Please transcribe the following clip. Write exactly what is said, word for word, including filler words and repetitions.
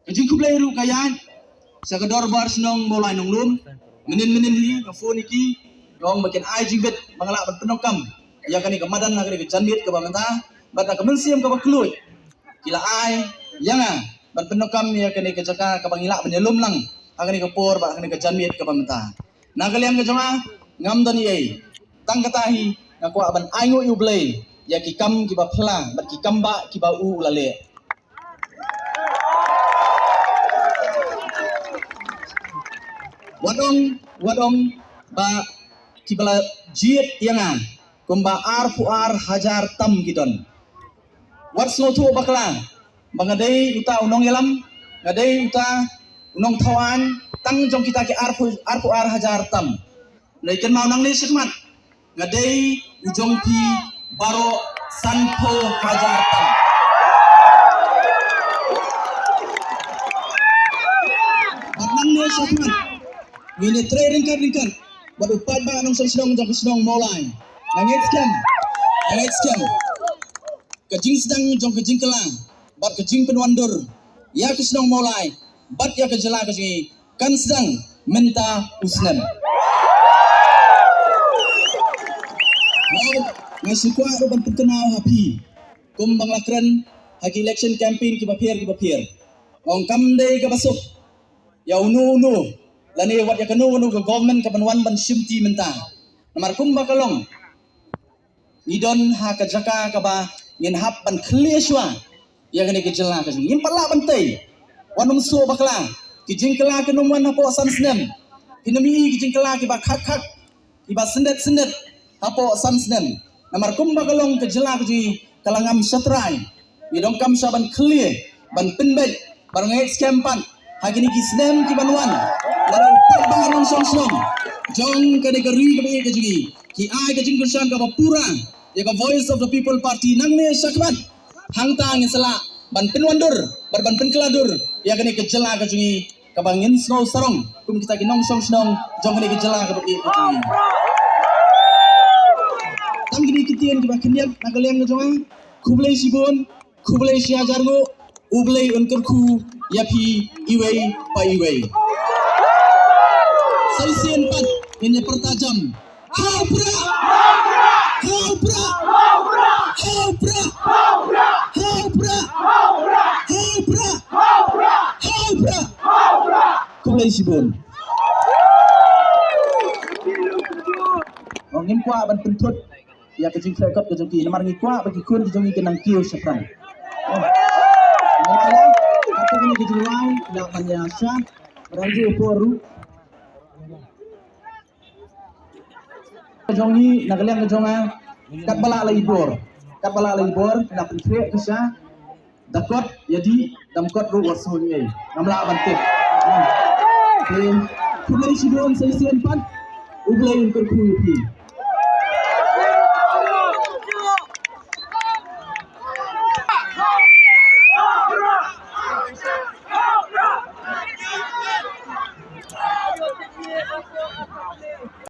Ka jingkhublei ruh ka ïaid sha ka dorbar shnong Mawlai Nonglum. Mynnin mynnin hi nga phone ïa ki, nga ong ba kin ai jingbit ba nga lah ban pyndonkam ïa kane ka madan ha kane ka janmiet kaba mynta. Bad na ka mynsiem kaba kylluid ki la ai ïa nga ban pyndonkam ïa kane ka jaka kaba ngi lah ban ïalum lang ha kane ka por bad ha kane ka janmiet kaba mynta. Na ka liang ka jong nga ngam don ei ei, tang kata hi nga kwah ban ainguh ïa U Blei ïa ki kam kiba phylla bad ki kam ba kiba u u la leh. Wat ong, wat ong ba kiba la jied ïa nga kumba arphew ar hajar tam ki don. Wat sngewthuh bakla ba nga dei uta u nongïalam, nga dei uta u nongthaw aiñ tang jong kita ki arphew, arphew ar hajar tam. Hynrei kynmaw, nangne shakhmat nga dei u jong phi baroh sanphew hajar tam. Bad nangne shakhmat ngin ïatrei ryngkat ryngkat bad u paidbah nongshong shnong jong ka shnong Mawlai. Nga ngeit skhem, nga ngeit skhem ka jingsdang jong ka jingkylla bad ka jingpynwandur ïa ka shnong Mawlai bad ïa ka jylla ka jong ngi kan sdang mynta u snem. Nga, nga shu kwah ruh ban pynkynmaw ha phi kumba nga la kren ha ki election campaign kiba pher kiba pher. Ong kam dei kaba suk ïa uno uno lane wat ïa kano kano ka government kaban wan ban shimti mynta. Namar kumba ka long, ngi don ha ka jaka kaba ngin hap ban khlieh shuwa ïa kane ka jylla ka jong ngi. Ngim pat lah ban tei. Wat nym sngewbha bakla, ki jingkylla kin nym wan hapoh san snem. Phin nym ïohi ki jingkylla kiba khak khak, kiba syndet syndet hapoh san snem. Namar kumba ka long, ka jylla ka jong ngi ka la ngam shatrai. Ngi donkam shuwa ban khlieh, ban pynbeit, bad nga ngeit skhem pat ha kine ki snem kiban wan, lada u paidbah nongshong shnong jong kane ka ri kaba ïeit ka jong ngi ki ai ka jingkyrshan kaba pura ïa ka Voice of the People Party nangne shakhmat, hangta ngin sa lah ban pynwandur bad ban pynkylla dur ïa kane ka jylla ka jong ngi kaba ngin sngew sarong kum kita ki nongshong shnong jong kane ka jylla kaba ïeit ka jong ngi. Tang kine ki ktien kiba khyndiat na ka liang ka jong nga. Khublei shibun, khublei shihajar nguh, U Blei un kyrkhu ïa phi iwei pa iwei. Sa shisien pat ngin ïa pyrta jam. Ha u Prah! Ha u Prah! Ha u Prah! Khublei shibun. Ngim kwah ban pynthut ïa ka jingkhreh kot ka jong ki, namar ngi kwah ba ki khun ki jong ngi kin nang kiew shaphrang. Ngi kwah ba kine ki jingrwai ki lah ban ïa shah, ba dang ju por ruh. Ka jong ngi na ka liang ka jong nga, katba lah la i bor, katba lah la i bor, ki la pynkhreh ka sha, da kot ïa dih, dam kot ruh wat sngew ei ei, ngam lah ban tip. Te khublei shibun sa shisien pat, U Blei un kyrkhu ïa phi.